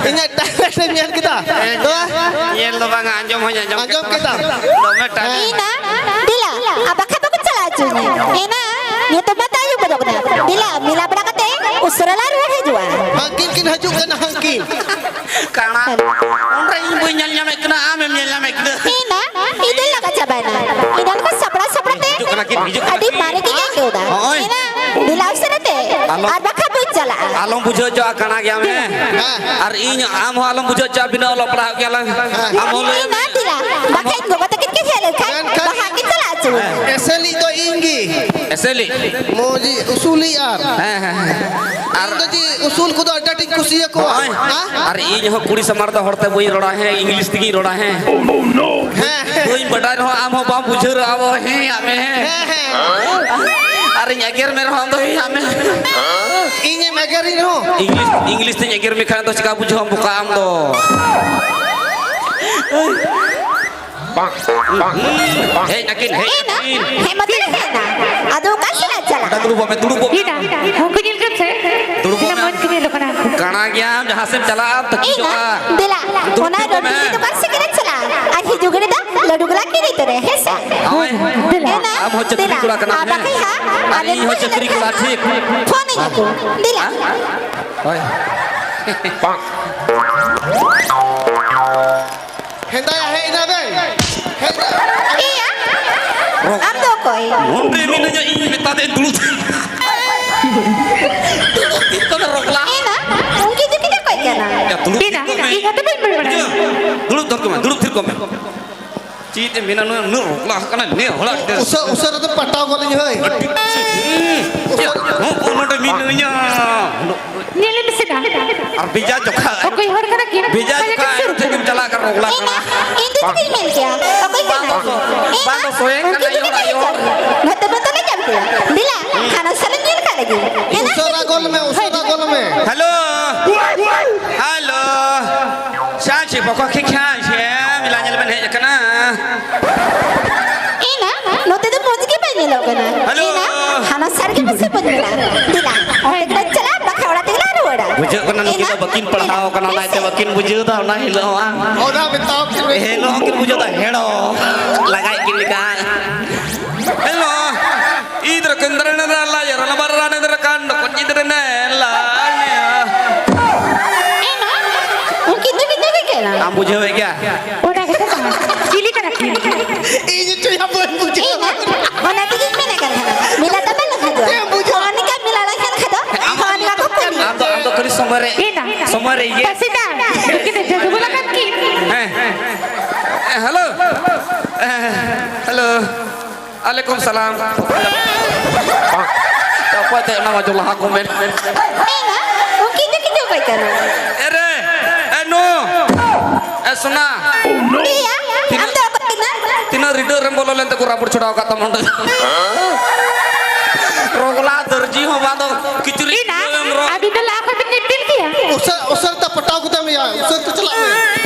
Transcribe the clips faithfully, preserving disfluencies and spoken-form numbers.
ᱤᱧᱟᱹᱜ talent ᱮᱢ ᱧᱮᱞ ᱠᱮᱫᱟ? ᱧᱮᱞ ᱫᱚ ᱵᱟᱝᱟ, ᱟᱸᱡᱚᱢ ᱦᱚᱸᱧ ᱟᱸᱡᱚᱢ ᱟᱸᱡᱚᱢ ᱠᱮᱫᱟ᱾ ᱠᱮᱫᱟ᱾ ᱫᱚᱢᱮ talent᱾ ᱤᱱᱟ, ᱫᱤᱞᱟ, ᱟᱵᱟ ᱠᱷᱟᱱ ᱵᱟᱠᱚ ᱪᱟᱞᱟᱣ ᱦᱚᱪᱚᱧᱟ᱾ ᱤᱱᱟ, ᱧᱩᱛᱩᱢ ᱢᱟ ᱛᱟᱭᱚᱢ ᱵᱚᱫᱚᱞ ᱠᱟᱱᱟ᱾ ᱫᱤᱞᱟ, ᱢᱮᱞᱟ ᱵᱟᱲᱟ ᱠᱟᱛᱮ ᱩᱥᱟᱹᱨᱟ ᱞᱟᱝ ᱨᱩᱣᱟᱹᱲ ᱦᱤᱡᱩᱜᱼᱟ᱾ ᱦᱟᱹᱱᱠᱤᱱ ᱠᱤᱱ ᱦᱤᱡᱩᱜ ᱠᱟᱱᱟ, ᱦᱟᱹᱱᱠᱤᱱ᱾ ᱠᱟᱬᱟ, ᱚᱸᱰᱮ ᱤᱧ ᱵᱟᱹᱧ ᱧᱮᱞ ᱧᱟᱢᱮᱫ ᱠᱤᱱᱟ, ᱟᱢᱮᱢ ᱧᱮᱞ ᱧᱟᱢᱮᱫ ᱠᱤᱱᱟ᱾ ᱤᱱᱟ, ᱤᱧ ᱫᱚᱧ ᱞᱟᱸᱜᱟ ᱪᱟᱵᱟᱭᱮᱱᱟ᱾ ᱤᱱᱟ ᱠᱚ ᱥᱟᱯᱲᱟᱣ ᱥᱟᱯᱲᱟᱣ ᱛᱮ ᱦᱤᱡᱩᱜ ᱠᱟᱱᱟ ᱠᱤᱱ, ᱦᱤᱡᱩᱜ ᱠᱟᱱᱟ ᱟᱹᱰᱤ ᱠᱤᱱ᱾ ᱢᱟᱨᱮ ᱜᱮᱧ ᱟᱹᱭᱠᱟᱹᱣ ᱮᱫᱟ᱾ ᱦᱚᱸᱜᱼᱚᱭ᱾ ᱤᱱᱟ, ᱫᱮᱞᱟ ᱩᱥᱟᱹᱨᱟ ᱛᱮ, ᱟᱞᱚ, ᱟᱨ ᱵᱟᱠᱷᱟᱱ ᱵᱟᱹᱧ ᱪᱟᱞᱟᱜᱼᱟ᱾ ᱟᱞᱚᱢ ᱵᱩᱡᱷᱟᱹᱣ ᱦᱚᱪᱚᱣᱟᱜ ᱠᱟᱱᱟ ᱜᱮᱭᱟᱢ, ᱦᱮᱸ? ᱦᱮᱸ᱾ ᱟᱨ ᱤᱧ, ᱟᱢ ᱦᱚᱸ ᱟᱞᱚᱢ ᱵᱩᱡᱷᱟᱹᱣ ᱦᱚᱪᱚᱣᱟᱜᱼᱟ, ᱵᱤᱱᱟᱹ ᱚᱞᱚᱜ ᱯᱟᱲᱦᱟᱜ ᱜᱮᱭᱟᱞᱟᱝ᱾ ᱦᱮᱸ᱾ ᱟᱢ ᱦᱚᱸ ᱞᱟᱹᱭ ᱤᱱᱟ, ᱢᱮ᱾ ᱫᱮᱞᱟ, ᱵᱟᱠᱷᱟᱱ ᱜᱚᱜᱚ ᱛᱟᱹᱠᱤᱱ ᱠᱤᱱ ᱦᱮᱡ ᱞᱮᱱᱠᱷᱟᱱ ᱢᱮᱱᱠᱷᱟᱱ ᱵᱟᱦᱟ ᱠᱤᱱ ᱪᱟᱞᱟᱜ ᱦᱚᱪᱚ᱾ ᱮᱥᱮᱞᱤᱡ ᱫᱚ ᱤᱧ ᱜᱮ᱾ ᱮᱥᱮᱞᱤᱡ? ᱢᱚᱡᱽ ᱩᱥᱩᱞᱤᱡ ᱟᱨ ᱦᱮᱸ, ᱦᱮᱸ, ᱦᱮᱸ᱾ ᱟᱨ ᱤᱧ ᱫᱚ ᱪᱮᱫ ᱩᱥᱩᱞ ᱠᱚᱫᱚ ᱟᱹᱰᱤ ᱟᱸᱴᱤᱧ ᱠᱩᱥᱤᱭᱟᱠᱚᱣᱟ᱾ ᱦᱳᱭ᱾ ᱦᱮᱸ? ᱟᱨ ᱤᱧ ᱦᱚᱸ ᱠᱩᱲᱤ ᱥᱟᱢᱟᱝ ᱨᱮᱫᱚ ᱦᱚᱲᱛᱮ ᱵᱟᱹᱧ ᱨᱚᱲᱟ, ᱦᱮᱸ, English ᱛᱮᱜᱤᱧ ᱨᱚᱲᱟ, ᱦᱮᱸ᱾ ᱦᱮᱸ, ᱦᱮᱸ᱾ ᱵᱟᱹᱧ ᱵᱟᱰᱟᱭ ᱨᱮᱦᱚᱸ ᱟᱢ ᱦᱚᱸ ᱵᱟᱢ ᱵᱩᱡᱷᱟᱹᱣ ᱨᱮᱦᱚᱸ ᱟᱵᱚ ᱦᱮᱸ ᱟᱢ ᱦᱮᱸ᱾ ᱦᱮᱸ, ᱦᱮᱸ᱾ ᱟᱨᱤᱧ ᱮᱜᱮᱨ ᱢᱮ ᱨᱮᱦᱚᱸ ᱟᱢ ᱫᱚ ᱦᱮᱸ ᱟᱢ ᱦᱮᱸ᱾ ᱤᱧᱮᱢ ᱮᱜᱮᱨᱤᱧ ᱨᱮᱦᱚᱸ? English, English ᱛᱮᱧ ᱮᱜᱮᱨ ᱢᱮ ᱠᱷᱟᱱ ᱫᱚ ᱪᱮᱠᱟ ᱵᱩᱡᱷᱟᱹᱣ ᱟᱢ ᱵᱚᱠᱟ ᱟᱢ ᱫᱚ? ᱦᱮᱡ ᱱᱟᱠᱤᱱ, ᱦᱮᱡ ᱮᱱᱟ? ᱱᱟᱠᱤᱱ᱾ ᱦᱮᱡ ᱢᱟᱛᱚ ᱦᱮᱡ ᱮᱱᱟ᱾ ᱟᱫᱚ ᱚᱠᱟ ᱥᱮᱫ ᱮ ᱪᱟᱞᱟᱜᱼᱟ? ᱚᱸᱰᱮ ᱫᱩᱲᱩᱵᱚᱜ ᱢᱮ, ᱫᱩᱲᱩᱵᱚᱜ ᱢᱮ᱾ ᱦᱮᱸ, ᱩᱱᱠᱩ ᱧᱮᱞ ᱠᱚᱢ ᱥᱮ᱾ ᱫᱩᱲᱩᱵᱚᱜ ᱛᱤᱱᱟᱹᱜ ᱢᱮ᱾ ᱢᱚᱡᱽ ᱠᱚ ᱧᱮᱞᱚᱜ ᱠᱟᱱᱟ᱾ ᱠᱟᱬᱟ ᱜᱮᱭᱟᱢ, ᱡᱟᱦᱟᱸ ᱥᱮᱫ ᱮᱢ ᱪᱟᱞᱟᱜᱼᱟ, ᱛᱟᱹᱠᱤᱡᱚᱜᱼᱟ᱾ ᱮᱱᱟ, ᱫᱮᱞᱟ, ᱫᱩᱲᱩᱵ ᱚᱱᱟ ᱛᱷᱤᱨ ᱠᱚᱜ ᱨᱚᱴᱤ ᱢᱮ᱾ ᱫᱚᱠᱟᱱ ᱥᱮᱫ ᱜᱮᱞᱮ ᱪᱟᱞᱟᱜᱼᱟ᱾ ᱟᱨ ᱦᱤᱡᱩᱜ ᱜᱷᱟᱹᱲᱤ ᱫᱚ ᱞᱟᱹᱰᱩ ᱜᱚᱞᱟ ᱠᱤᱨᱤᱧ ᱛᱚᱨᱟᱭᱟ, ᱦᱮᱸ ᱥᱮ? ᱦᱳᱭ᱾ ᱫᱮᱞᱟ, ᱟᱢ ᱦᱚᱸ ᱪᱟᱹᱠᱨᱤ ᱫᱮᱞᱟ᱾ ᱠᱚᱲᱟ ᱠᱟᱱᱟᱢ, ᱟᱨ ᱦᱮᱸ? ᱵᱟᱠᱷᱟᱡ ᱦᱟᱸᱜ, ᱟᱨ ᱟᱞᱮ ᱤᱧ ᱦᱚᱸ ᱪᱟᱹᱠᱨᱤ ᱠᱚᱲᱟ, ᱴᱷᱤᱠ᱾ ᱯᱷᱳᱱ ᱟᱹᱧᱟ ᱠᱚ᱾ ᱫᱮᱞᱟ᱾ ᱦᱮᱸ? ᱦᱳᱭ᱾ ᱦᱮᱸᱫᱟᱭᱟ ᱦᱮᱡ ᱮᱱᱟ ᱵᱮᱱ? ᱦᱮᱡ ᱮᱱᱟ? ᱮᱭᱟ, ᱟᱢ ᱫᱚ ᱚᱠᱚᱭ? ᱱᱚᱰᱮ ᱢᱤᱱᱟᱹᱧᱟ, ᱤᱧ ᱢᱮᱛᱟ ᱫᱮ ᱫᱩᱲᱩᱵ᱾ ᱫᱩᱲᱩᱵ ᱛᱷᱤᱨ ᱠᱚᱜ ᱢᱮ, ᱨᱚᱜᱽᱞᱟ᱾ ᱮᱱᱟ, ᱩᱱᱠᱤᱱ ᱫᱚ ᱠᱤᱱ ᱚᱠᱚᱭ ᱠᱟᱱᱟ? ᱭᱟ, ᱫᱩᱲᱩᱵ ᱮᱱᱟ, ᱛᱷᱤᱨ ᱠᱚᱜ ᱢᱮ᱾ ᱤᱧ ᱦᱚᱸᱛᱚ ᱵᱟᱹᱧ ᱵᱟᱲᱟᱭᱟ᱾ ᱫᱩᱲᱩᱵ ᱫᱷᱚᱨ ᱠᱚᱜ ᱢᱮ, ᱫᱩᱲᱩᱵ ᱛᱷᱤᱨ ᱠᱚᱜ ᱢᱮ᱾ ᱪᱮᱫ ᱮ ᱢᱮᱱᱟ, ᱱᱩᱭ ᱩᱱᱟᱹᱜ ᱨᱚᱜᱽᱞᱟ ᱟᱠᱟᱱᱟ, ᱱᱮ ᱦᱚᱲᱟᱜ ᱩᱥᱟᱹ-, ᱩᱥᱟᱹᱨᱟ ᱛᱮ ᱯᱟᱴᱟᱣ ᱜᱚᱫ ᱤᱧ ᱦᱳᱭ᱾ ᱟᱹᱰᱤ, ᱦᱚᱸ, ᱦᱚᱸ, ᱱᱚᱰᱮ ᱢᱤᱱᱟᱹᱧᱟ᱾ ᱧᱮᱞ ᱢᱮᱥᱮ ᱫᱟ᱾ ᱟᱨ ᱵᱷᱮᱡᱟ ᱡᱚᱠᱷᱟ ᱚᱠᱚᱭ ᱦᱚᱲ ᱠᱟᱱᱟ ᱠᱤᱱ? ᱵᱷᱮᱡᱟ ᱯᱟᱞᱮ ᱡᱚᱠᱷᱟ ᱠᱤᱱ ᱟᱭᱳ ᱥᱩᱨ ᱴᱷᱮᱱ ᱠᱟᱱᱟ᱾ ᱜᱮᱢ ᱪᱟᱞᱟᱜ ᱠᱟᱱᱟ, ᱨᱚᱜᱽᱞᱟ ᱮᱱᱟ, ᱠᱟᱱᱟ᱾ ᱤᱧ ᱫᱚ ᱪᱮᱫ ᱤᱧ ᱢᱮᱱ ᱠᱮᱭᱟ? ᱚᱠᱚᱭ ᱵᱟᱝ ᱠᱟᱱᱟ? ᱫᱚ ᱥᱚ-, ᱮᱱᱟ, ᱵᱟᱝ ᱫᱚ ᱥᱚᱭᱮ ᱩᱱᱠᱤᱱ ᱠᱟᱱᱟ, ᱫᱚ ᱟᱭᱳ ᱦᱚᱲ ᱠᱤᱱ ᱟᱭᱳ᱾ ᱧᱮᱞ ᱠᱮᱭᱟ᱾ ᱱᱚᱛᱮ ᱢᱟ ᱛᱟᱞᱮ ᱧᱟᱢ ᱠᱮᱭᱟ᱾ ᱫᱮᱞᱟ, ᱦᱩᱸ᱾ ᱦᱟᱱᱟ ᱥᱟᱞᱮ ᱧᱮᱞ ᱠᱟᱜ ᱞᱮᱜᱮ᱾ ᱮᱱᱟ? ᱩᱥᱟᱹᱨᱟ ᱜᱚᱞ ᱢᱮ, ᱩᱥᱟᱹᱨᱟ ᱜᱚᱞ ᱢᱮ᱾ ᱦᱮᱞᱳ᱾ ᱦᱮᱞᱳ᱾ ᱪᱷᱟ ᱪᱷᱤ ᱵᱚᱠᱚ ᱠᱷᱤ ᱠᱷᱟ ᱪᱷᱤ ᱢᱮᱞᱟ ᱧᱮᱞ ᱵᱮᱱ ᱦᱮᱡ ᱟᱠᱟᱱᱟ᱾ ᱮᱱᱟ, ᱱᱚᱛᱮ ᱫᱚ ᱢᱚᱡᱽ ᱜᱮ ᱵᱟᱭ ᱧᱮᱞᱚᱜ ᱠᱟᱱᱟ᱾ ᱦᱮᱞᱳ᱾ ᱮᱱᱟ, ᱦᱟᱱᱟ ᱥᱟᱨ ᱜᱮ ᱯᱟᱥᱮ ᱵᱚᱱ ᱢᱮᱱᱟ᱾ ᱫᱮᱞᱟ, ᱚᱱᱛᱮ ᱜᱮᱞᱮ ᱪᱟᱞᱟᱜᱼᱟ, ᱵᱟᱠᱷᱟᱡ ᱚᱲᱟᱜ ᱛᱮᱜᱮ ᱞᱮ ᱨᱩᱣᱟᱹᱲᱟ᱾ ᱵᱩᱡᱷᱟᱹᱜ ᱠᱟᱱᱟ, ᱱᱚᱛᱮ ᱤᱧ ᱫᱚ ᱵᱟᱹᱠᱤᱱ ᱯᱟᱲᱦᱟᱣ ᱠᱟᱱᱟ, ᱚᱱᱟᱛᱮ ᱵᱟᱹᱠᱤᱱ ᱵᱩᱡᱷᱟᱹᱣ ᱫᱟ ᱚᱱᱟ ᱦᱤᱞᱳᱜ ᱦᱚᱸ᱾ ᱚᱱᱟ ᱢᱮᱛᱟᱣ ᱠᱤᱱ ᱢᱮ᱾ ᱦᱤᱞᱳᱜ ᱦᱚᱸᱠᱤᱱ ᱵᱩᱡᱷᱟᱹᱣ ᱫᱟ, ᱦᱮᱲᱚ ᱞᱟᱜᱟᱭᱮᱫ ᱠᱤᱱ ᱞᱮᱠᱟ᱾ ᱦᱮᱞᱳ, ᱤᱫᱨ ᱠᱮᱱᱫᱨ ᱱᱮᱫᱨ ᱞᱟ ᱭᱟᱨ ᱞᱟ ᱵᱟᱨ ᱨᱟ ᱱᱮᱫᱨ ᱠᱟᱱ ᱫᱚ ᱠᱚ ᱤᱫᱨ ᱱᱮ ᱞᱟ ᱱᱮ᱾ ᱮᱱᱟ, ᱩᱱᱠᱤᱱ ᱫᱚ ᱱᱤᱛᱚᱜ ᱜᱮ ᱠᱟᱱᱟ᱾ ᱟᱢ ᱵᱩᱡᱷᱟᱹᱣᱮᱫ ᱜᱮᱭᱟ? ᱚᱱᱟ ᱠᱟᱛᱷᱟ ᱠᱟᱱᱟ᱾ ᱪᱤᱞᱤ ᱠᱟᱱᱟ ᱠᱤᱱ? ᱤᱧ ᱪᱚᱭᱟ ᱵᱟᱹᱧ ᱵᱩᱡᱷᱟᱹᱣ᱾ ᱮᱱᱟ, ᱚᱱᱟ ᱛᱮᱜᱮᱧ ᱢᱮᱱᱮᱫ ᱠᱟᱱ ᱛᱟᱦᱮᱱᱟ᱾ ᱢᱮᱞᱟ ᱫᱚ ᱵᱟᱝ ᱞᱟᱜᱟᱜᱼᱟ᱾ ᱪᱮᱫ ᱮᱢ ᱵᱩᱡᱷᱟᱹᱣ? ᱚᱱᱠᱟ ᱢᱮᱞᱟ ᱞᱮᱠᱷᱟᱱ ᱠᱷᱟᱱ ᱫᱚ ᱟᱢ ᱦᱚᱲ ᱠᱚ ᱠᱩᱞᱤ᱾ ᱟᱢ ᱫᱚ, ᱟᱢ ᱫᱚ ᱠᱷᱟᱹᱞᱤ ᱥᱚᱢᱚᱭ ᱨᱮ, ᱮᱱᱟ᱾ ᱥᱚᱢᱚᱭ ᱨᱮ ᱤᱭᱟᱹ᱾ ᱯᱟᱥᱮᱫᱟ, ᱩᱱᱠᱤᱱ ᱫᱚ ᱡᱟᱹᱫᱩ ᱵᱟᱞᱟ ᱠᱟᱱ ᱠᱤᱱ᱾ ᱦᱮᱸ, ᱦᱮᱸ, ᱦᱮᱞᱳ, ᱦᱮᱸ, ᱦᱮᱞᱳ᱾ ᱟᱞᱮᱠᱩᱢ ᱥᱟᱞᱟᱢ᱾ ᱚᱠᱚᱭ ᱛᱮ ᱚᱱᱟ ᱢᱟ ᱡᱚᱞᱦᱟ ᱠᱚ ᱢᱮᱱ᱾ ᱮᱱᱟ, ᱩᱱᱠᱤᱱ ᱫᱚ ᱠᱤᱱ ᱫᱚ ᱚᱠᱚᱭ ᱠᱟᱱᱟ? ᱮᱨᱮ, ᱮ ᱱᱩ, ᱮ ᱥᱳᱱᱟ᱾ ᱤᱭᱟ, ᱟᱢ ᱫᱚ ᱚᱠᱚᱭ ᱠᱟᱱᱟ? ᱛᱤᱱᱟᱹᱜ ᱨᱤᱰᱟᱹ ᱨᱮᱢ ᱵᱚᱞᱚ ᱞᱮᱱ ᱛᱮᱠᱚ ᱨᱟᱵᱩᱲ ᱪᱷᱚᱰᱟᱣ ᱟᱠᱟᱫ ᱛᱟᱢᱟ ᱚᱸᱰᱮ? ᱨᱚᱜᱽᱞᱟ ᱫᱚᱨᱡᱤ ᱦᱚᱸ ᱵᱟᱝ ᱫᱚ ᱠᱤᱪᱨᱤᱡ ᱮᱱᱟ, ᱠᱷᱩᱞᱟᱹᱣ ᱮᱢ ᱨᱚᱜ᱾ ᱟᱹᱵᱤᱱ ᱫᱚ ᱞᱟᱦᱟ ᱠᱷᱚᱱ ᱵᱤᱱ ᱧᱮᱯᱮᱞ ᱠᱮᱭᱟ᱾ ᱩᱥᱟᱹᱨ, ᱩᱥᱟᱹᱨ ᱛᱮ ᱯᱚᱴᱟᱣ ᱠᱚᱛᱟᱢ ᱭᱟ, ᱩᱥᱟᱹᱨ ᱛᱮ ᱪᱟᱞᱟᱜ ᱢᱮ᱾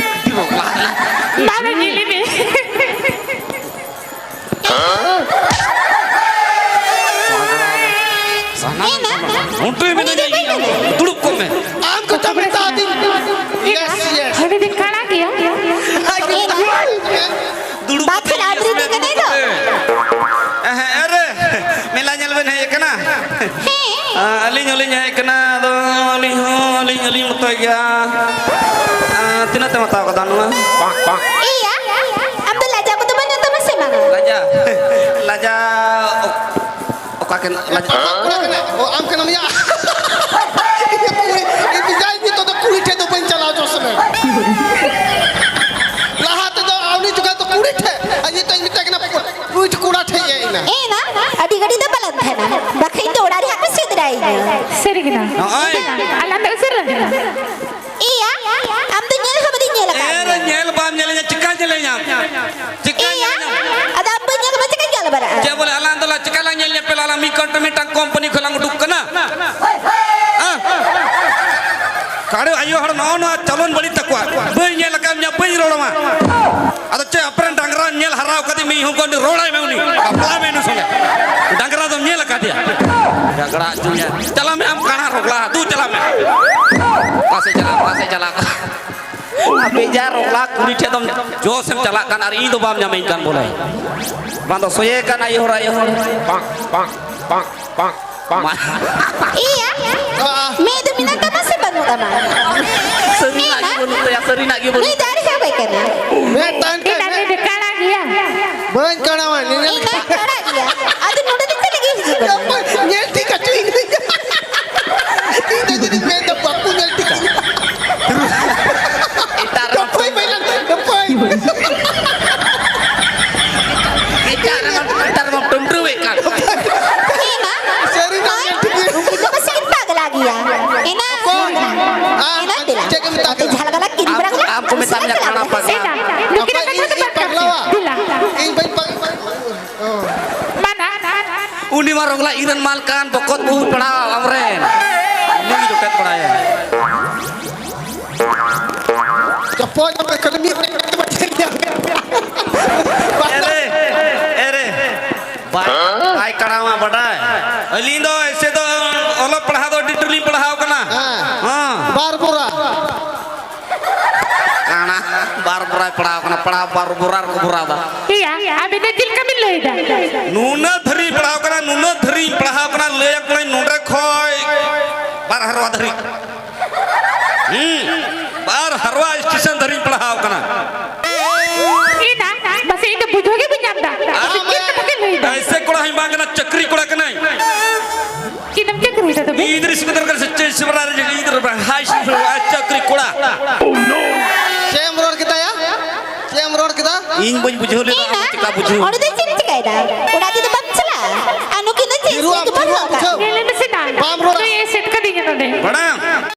ᱨᱚᱜᱽᱞᱟ᱾ ᱵᱟᱝ ᱧᱮᱞ ᱢᱮ᱾ ᱥᱟᱱᱟᱢ ᱮᱱᱟ᱾ ᱩᱱᱴᱩᱭ ᱢᱮᱱᱟᱧᱟ ᱤᱧ, ᱟᱢ ᱫᱩᱲᱩᱵ ᱠᱚᱜ ᱢᱮ᱾ ᱟᱢ ᱠᱚ ᱪᱟᱯᱮ ᱛᱟᱫᱤᱧ᱾ Yes, yes. ᱦᱟᱹᱱᱤ ᱫᱤᱱ ᱠᱟᱲᱟ ᱜᱮᱭᱟ᱾ ᱫᱩᱲᱩᱵ ᱵᱟᱠᱷᱟᱱ ᱠᱟᱛᱮ ᱟᱢ ᱨᱤᱱ ᱫᱩᱲᱩᱵ ᱠᱟᱱᱟᱭ ᱫᱚ᱾ ᱠᱟᱛᱮ᱾ ᱦᱮᱸ, ᱦᱮᱸ, ᱟᱨᱮ, ᱢᱮᱞᱟ ᱧᱮᱞ ᱵᱮᱱ ᱦᱮᱡ ᱟᱠᱟᱱᱟ? ᱦᱮᱸ᱾ ᱟ, ᱟᱹᱞᱤᱧ ᱦᱚᱸᱞᱤᱧ ᱦᱮᱡ ᱟᱠᱟᱱᱟ, ᱟᱫᱚ ᱟᱹᱞᱤᱧ ᱦᱚᱸ ᱟᱹᱞᱤᱧ, ᱟᱹᱞᱤᱧ ᱢᱚᱛᱚᱭ ᱜᱮᱭᱟ᱾ ᱟ, ᱛᱤᱱᱟᱹᱜ ᱛᱮᱢ ᱦᱟᱛᱟᱣ ᱠᱟᱫᱟ ᱱᱚᱣᱟ? ᱤᱭᱟ, ᱟᱢ ᱫᱚ ᱞᱟᱡᱟ ᱠᱚᱫᱚ ᱵᱟᱹᱱᱩᱜ ᱛᱟᱢᱟ ᱥᱮ ᱵᱟᱝᱟ? ᱞᱟᱡᱟ? ᱞᱟᱡᱟ ᱚ-, ᱚᱠᱟ ᱠᱟᱱᱟ? ᱞᱟᱡᱟ? ᱚᱠᱟ ᱠᱟᱱᱟ? ᱚ, ᱟᱢ ᱠᱟᱱᱟᱢ ᱭᱟ? ᱤᱧ ᱫᱚ ᱠᱩᱲᱤ, ᱤᱧ ᱫᱚ ᱡᱟᱭ ᱱᱤᱛᱚᱜ ᱫᱚ ᱠᱩᱲᱤ ᱴᱷᱮᱡ ᱫᱚ ᱵᱟᱹᱧ ᱪᱟᱞᱟᱣ ᱦᱚᱪᱚ ᱥᱟᱱᱟ᱾ ᱞᱟᱦᱟ ᱛᱮᱫᱚ ᱩᱱᱤ ᱡᱚᱠᱷᱟᱡ ᱫᱚ ᱠᱩᱲᱤ ᱴᱷᱮᱡ, ᱟᱨ ᱱᱤᱛᱚᱜ ᱤᱧ ᱢᱮᱛᱟᱭ ᱠᱟᱱᱟ, ᱠᱩᱲᱤ ᱠᱚᱲᱟ ᱴᱷᱮᱡ ᱦᱮᱡ ᱮᱱᱟ᱾ ᱮ ᱱᱟ, ᱟᱹᱰᱤ ᱜᱷᱟᱹᱲᱤᱡ ᱫᱚ ᱵᱟᱞᱟᱝ ᱛᱟᱦᱮᱱᱟ, ᱵᱟᱠᱷᱟᱡ ᱤᱧ ᱫᱚ ᱚᱲᱟᱜ ᱨᱮ ᱦᱟᱸᱜ ᱠᱚ ᱥᱮᱸᱫᱽᱨᱟᱭᱤᱧᱟ᱾ ᱥᱟᱹᱨᱤ ᱜᱮ ᱱᱟ᱾ ᱱᱚᱜᱼᱚᱭ᱾ ᱟᱞᱟᱝ ᱫᱚ ᱩᱥᱟᱹᱨᱟ ᱫᱷᱟᱨᱟ᱾ ᱮᱭᱟ, ᱟᱢ ᱫᱚ ᱧᱮᱞ ᱦᱚᱸ ᱵᱟᱹᱧ ᱧᱮᱞ ᱟᱠᱟᱫ ᱮᱨ ᱢᱮᱭᱟ᱾ ᱧᱮᱞ ᱵᱟᱢ ᱧᱮᱞ ᱧᱟᱢ, ᱪᱤᱠᱟ ᱧᱮᱞ ᱧᱟᱢ? ᱪᱤᱠᱟ ᱮᱭᱟ, ᱧᱮᱞ ᱧᱟᱢ? ᱟᱫᱚ ᱟᱢ ᱵᱟᱹᱧ ᱧᱮᱞ ᱠᱟᱢᱟ, ᱪᱤᱠᱟᱧ ᱜᱟᱞᱢᱟᱨᱟᱜᱼᱟ? ᱪᱮᱫ ᱵᱚᱞᱮ, ᱟᱞᱟᱝ ᱫᱚ ᱞᱟ ᱪᱤᱠᱟ ᱞᱟᱝ ᱧᱮᱞ ᱧᱮᱯᱮᱞᱟ, ᱟᱞᱟᱝ ᱢᱤᱫ ᱠᱟᱱᱴ ᱢᱤᱫᱴᱟᱝ ᱠᱳᱢᱯᱟᱱᱤ ᱠᱷᱚᱱ ᱞᱟᱝ ᱩᱰᱩᱠ ᱠᱟᱱᱟ᱾ ᱦᱮᱸ? ᱠᱟᱲᱮ ᱟᱭᱳ ᱦᱚᱲ ᱱᱚᱜᱼᱚ ᱱᱚᱣᱟ ᱪᱚᱞᱚᱱ ᱵᱟᱹᱲᱤᱡ ᱛᱟᱠᱚᱣᱟ, ᱵᱟᱹᱧ ᱧᱮᱞ ᱟᱠᱟᱫ ᱢᱮᱭᱟ, ᱵᱟᱹᱧ ᱨᱚᱲ ᱟᱢᱟ᱾ ᱟᱫᱚ ᱪᱮᱫ ᱟᱯᱮᱨᱮᱱ ᱰᱟᱝᱨᱟ ᱧᱮᱞ ᱦᱟᱨᱟ ᱟᱠᱟᱫᱮ ᱢᱤᱫ ᱦᱚᱸ ᱠᱚ ᱨᱚᱲᱟᱭ ᱢᱮ, ᱩᱱᱤ ᱵᱟᱯᱞᱟ ᱢᱮ ᱩᱱᱤ ᱥᱚᱸᱜᱮ᱾ ᱰᱟᱝᱨᱟ ᱫᱚᱢ ᱧᱮᱞ ᱟᱠᱟᱫᱮᱭᱟ? ᱡᱷᱟᱜᱽᱲᱟ ᱦᱚᱪᱚᱧᱟ᱾ ᱪᱟᱞᱟᱜ ᱢᱮ ᱟᱢ ᱠᱟᱬᱟ ᱨᱚᱜᱽᱞᱟ, ᱫᱩ ᱪᱟᱞᱟᱜ ᱢᱮ᱾ ᱚᱠᱟ ᱥᱮᱫ ᱪᱟᱞᱟᱜ, ᱚᱠᱟ ᱥᱮᱫ ᱪᱟᱞᱟᱜ? ᱟᱯᱮ ᱡᱟ ᱨᱚᱜᱽᱞᱟ ᱠᱩᱲᱤ ᱴᱷᱮᱱ ᱫᱚᱢ ᱡᱚᱥ ᱮᱢ ᱪᱟᱞᱟᱜ ᱠᱟᱱ ᱟᱨ ᱤᱧ ᱫᱚ ᱵᱟᱢ ᱧᱟᱢᱤᱧ ᱠᱟᱱ ᱵᱚᱞᱮ᱾ ᱵᱟᱝ ᱫᱚ ᱥᱚᱭᱮ ᱠᱟᱱ ᱟᱭᱳ ᱦᱚᱲ, ᱟᱭᱳ ᱦᱚᱲ᱾ ᱵᱟᱝ, ᱵᱟᱝ, ᱵᱟᱝ, ᱵᱟᱝ᱾ ᱢᱟ᱾ ᱤᱭᱟᱹ, ᱢᱮᱫ ᱫᱚ ᱢᱮᱱᱟᱜ ᱛᱟᱢᱟ ᱥᱮ ᱵᱟᱹᱱᱩᱜ ᱛᱟᱢᱟ? ᱥᱟᱹᱨᱤᱱᱟᱜ ᱜᱮ ᱵᱟᱹᱱᱩᱜ ᱛᱟᱭᱟ, ᱥᱟᱹᱨᱤᱱᱟᱜ ᱜᱮ ᱵᱟᱹᱱᱩᱜ᱾ ᱱᱩᱭ ᱫᱚ ᱟᱹᱰᱤ ᱦᱮᱣ ᱠᱟᱭ ᱠᱟᱱᱟ᱾ ᱢᱮᱫ ᱛᱟᱦᱮᱱ ᱠᱷᱟᱡ ᱤᱧ ᱫᱚ ᱢᱮᱫ᱾ ᱠᱟᱲᱟ ᱜᱮᱭᱟ᱾ ᱵᱟᱹᱧ ᱠᱟᱲᱟᱣᱟ, ᱧᱮᱧᱮᱞ᱾ ᱤᱧ ᱫᱚ ᱠᱟᱲᱟ ᱜᱮᱭᱟ᱾ ᱟᱫᱚ ᱱᱚᱰᱮ ᱫᱚ ᱪᱮᱫ ᱞᱟᱹᱜᱤᱫ ᱦᱤᱡᱩᱜ ᱠᱟᱱᱟ? ᱧᱮᱞ ᱴᱷᱤᱠ ᱟᱪᱷᱮ ᱤᱧ ᱫᱚ᱾ ᱤᱧ ᱫᱚ ᱡᱩᱫᱤᱧ ᱢᱮᱱ ᱫᱟ ᱵᱟᱠᱚ ᱧᱮᱞ ᱴᱷᱤᱠ᱾ ᱮᱴᱟᱜ ᱨᱮᱢᱟ ᱰᱟᱹᱯᱟᱹᱭ ᱵᱟᱭ ᱞᱟᱜᱟᱜ, ᱰᱟᱹᱯᱟᱹᱭ᱾ ᱮᱴᱟᱜ ᱨᱮᱢᱟ, ᱮᱴᱟᱜ ᱨᱮᱢᱟ ᱴᱩᱢᱴᱩᱢᱮᱫ ᱠᱟᱱ᱾ ᱦᱮᱸ ᱢᱟ᱾ ᱥᱟᱹᱨᱤ ᱱᱟᱜ ᱧᱮᱞ ᱴᱷᱤᱠ᱾ ᱩᱱᱠᱤᱱ ᱫᱚ ᱯᱟᱥᱮ ᱠᱤᱱ ᱯᱟᱜᱽᱞᱟ ᱜᱮᱭᱟ᱾ ᱮᱱᱟ, ᱚᱠᱚᱭ? ᱮᱱᱟ ᱟᱢ ᱫᱮᱞᱟ᱾ ᱪᱮᱫ ᱮᱢ ᱢᱮᱛᱟ ᱠᱤᱱᱟ? ᱡᱷᱟᱞ ᱜᱟᱞᱟ ᱠᱤᱱ ᱟᱢ, ᱵᱟᱲᱟ ᱠᱟᱱᱟ᱾ ᱟᱢ ᱠᱚ ᱢᱮᱛᱟ ᱢᱮᱭᱟ ᱠᱟᱲᱟ ᱯᱟᱜᱽᱞᱟ᱾ ᱮᱱᱟ, ᱱᱩᱠᱤᱱ ᱟᱯᱮ ᱫᱚ ᱤᱧ, ᱤᱧ ᱯᱟᱜᱽᱞᱟᱣᱟ? ᱫᱮᱞᱟ᱾ ᱤᱧ ᱵᱟᱹᱧ ᱯᱟᱜᱽᱞᱟ᱾ ᱢᱟᱱ, ᱟᱱ, ᱟᱱ, ᱟᱱ᱾ ᱩᱱᱤ ᱢᱟ ᱨᱚᱜᱽᱞᱟ ᱤᱧ ᱨᱮᱱ ᱢᱟᱞ ᱠᱟᱱ, ᱵᱚᱠᱚᱛ ᱵᱟᱹᱦᱩ ᱯᱟᱲᱦᱟᱣ ᱟᱢᱨᱮᱱ᱾ ᱩᱱᱤ ᱜᱮ ᱡᱚᱴᱮᱫ ᱵᱟᱲᱟᱭᱟ᱾ ᱪᱚᱯᱚᱡ ᱟᱯᱮ ᱠᱷᱟᱹᱞᱤ ᱢᱤᱫ ᱦᱚᱲ ᱠᱟᱛᱮ ᱵᱟᱹᱴᱤ ᱧᱟᱢ᱾ ᱮᱨᱮ, ᱮᱨᱮ᱾ ᱵᱟᱭ, ᱵᱟᱭ ᱠᱟᱲᱟᱣᱟ ᱵᱟᱰᱟᱭ᱾ ᱟᱹᱞᱤᱧ ᱫᱚ ᱮᱥᱮ ᱫᱚ ᱚᱞᱚᱜ ᱯᱟᱲᱦᱟᱣ ᱫᱚ ᱟᱹᱰᱤ ᱰᱷᱮᱨ ᱞᱤᱧ ᱯᱟᱲᱦᱟᱣ ᱠᱟᱱᱟ᱾ ᱦᱮᱸ᱾ ᱦᱮᱸ᱾ ᱵᱟᱨ ᱵᱚᱨᱟ᱾ ᱠᱟᱬᱟ, ᱵᱟᱨ ᱵᱚᱨᱟᱭ ᱯᱟᱲᱦᱟᱣ ᱠᱟᱱᱟ, ᱯᱟᱲᱦᱟᱣ ᱵᱟᱨ ᱵᱚᱨᱟ ᱨᱮᱠᱚ ᱵᱚᱨᱟ ᱫᱟ᱾ ᱮᱭᱟ, ᱟᱵᱤᱱ ᱫᱚ ᱪᱮᱫ ᱞᱮᱠᱟ ᱵᱤᱱ ᱞᱟᱹᱭ ᱫᱟ? ᱱᱩᱱᱟᱹᱜ ᱫᱷᱟᱹᱨᱤᱡ ᱯᱟᱲᱦᱟᱣ ᱠᱟᱱᱟ, ᱱᱩᱱᱟᱹᱜ ᱫᱷᱟᱹᱨᱤᱡ ᱯᱟᱲᱦᱟᱣ ᱠᱟᱱᱟ, ᱞᱟᱹᱭ ᱟᱠᱚ ᱠᱟᱹᱱᱟᱹᱧ ᱱᱚᱰᱮ ᱠᱷᱚᱡ ᱵᱟᱨ ᱦᱟᱨᱣᱟ ᱫᱷᱟᱹᱨᱤᱡ᱾ ᱦᱩᱸ, ᱵᱟᱨ ᱦᱟᱨᱣᱟ ᱥᱴᱮᱥᱚᱱ ᱫᱷᱟᱹᱨᱤᱡ ᱯᱟᱲᱦᱟᱣ ᱠᱟᱱᱟ᱾ ᱮ ᱱᱟ, ᱢᱟᱥᱮ ᱤᱧ ᱫᱚ ᱵᱩᱡᱷᱟᱹᱣ ᱜᱮ ᱵᱟᱹᱧ ᱧᱟᱢ ᱫᱟ᱾ ᱟᱢ ᱪᱮᱫ ᱠᱟᱛᱷᱟ ᱯᱮ ᱞᱟᱹᱭ ᱫᱟ? ᱮᱭᱥᱮ ᱠᱚᱲᱟ ᱦᱚᱸᱧ ᱵᱟᱝ ᱠᱟᱱᱟ, ᱪᱟᱹᱠᱨᱤ ᱠᱚᱲᱟ ᱠᱟᱹᱱᱟᱹᱧ᱾ ᱪᱮᱫ ᱮᱢ ᱪᱟᱹᱠᱨᱤᱭᱮᱫᱟ ᱛᱚᱵᱮ? ᱤᱫᱨᱤᱥ ᱠᱚᱫᱚ ᱠᱟᱱᱟ ᱥᱮ ᱪᱮᱫ ᱥᱮ ᱵᱟᱲᱟ ᱨᱮ ᱤᱫᱨᱤᱥ ᱦᱟᱭ ᱥᱠᱩᱞ ᱪᱟᱹᱠᱨᱤ ᱠᱚᱲᱟ᱾ ᱪᱮᱫ ᱮᱢ ᱨᱚᱲ ᱠᱮᱫᱟ ᱭᱟ? ᱪᱮᱫ ᱮᱢ ᱨᱚᱲ ᱠᱮᱫᱟ? ᱤᱧ ᱵᱟᱹᱧ ᱵᱩᱡᱷᱟᱹᱣ ᱞᱮᱫᱟ, ᱮ ᱱᱟ, ᱟᱢ ᱪᱮᱠᱟ ᱵᱩᱡᱷᱟᱹᱣ? ᱚᱸᱰᱮ ᱫᱚ ᱪᱮᱫ ᱮᱢ ᱪᱤᱠᱟᱹᱭᱮᱫᱟ? ᱚᱲᱟᱜ ᱛᱮᱫᱚ ᱵᱟᱢ ᱪᱟᱞᱟᱜᱼᱟ? ᱟᱨ ᱱᱩᱠᱤᱱ ᱫᱚ ᱪᱮᱫ ᱦᱤᱨᱩ ᱟᱢ, ᱪᱤᱠᱟᱹ ᱦᱤᱨᱩ ᱟᱢ ᱵᱟᱹᱱᱩᱜ ᱟᱠᱟᱫ? ᱵᱩᱡᱷᱟᱹᱣ᱾ ᱧᱮᱞ ᱢᱮᱥᱮ ᱱᱟ, ᱵᱟᱢ ᱨᱚᱲᱟ᱾ ᱱᱩᱭ ᱮᱥᱮᱫ ᱠᱟᱫᱤᱧᱟ ᱱᱚᱰᱮ᱾ ᱵᱟᱲᱟᱭᱟᱢ?